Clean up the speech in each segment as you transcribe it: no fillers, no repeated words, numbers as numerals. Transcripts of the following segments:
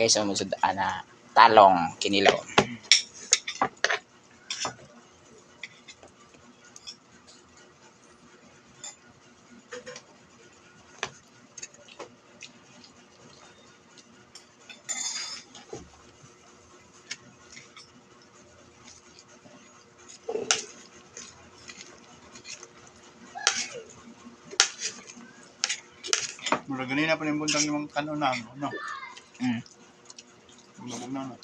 Kaysa mo sud ana talong kinilaw. Mura ganina pa yung buntag yung mga kanon na, no? Mm. Bugna na.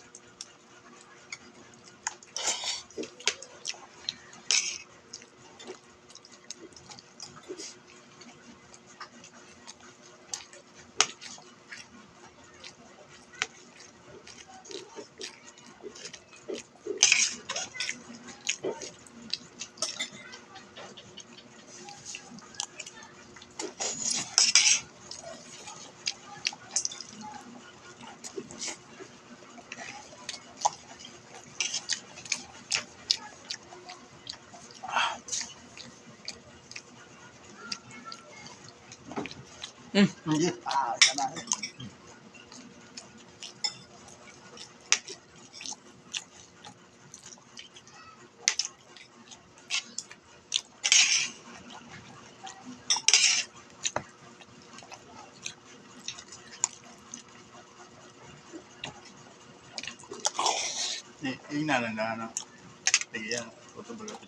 Hindi. Ah, sana. Ingnan na na, ano. Sige yan. Ito ba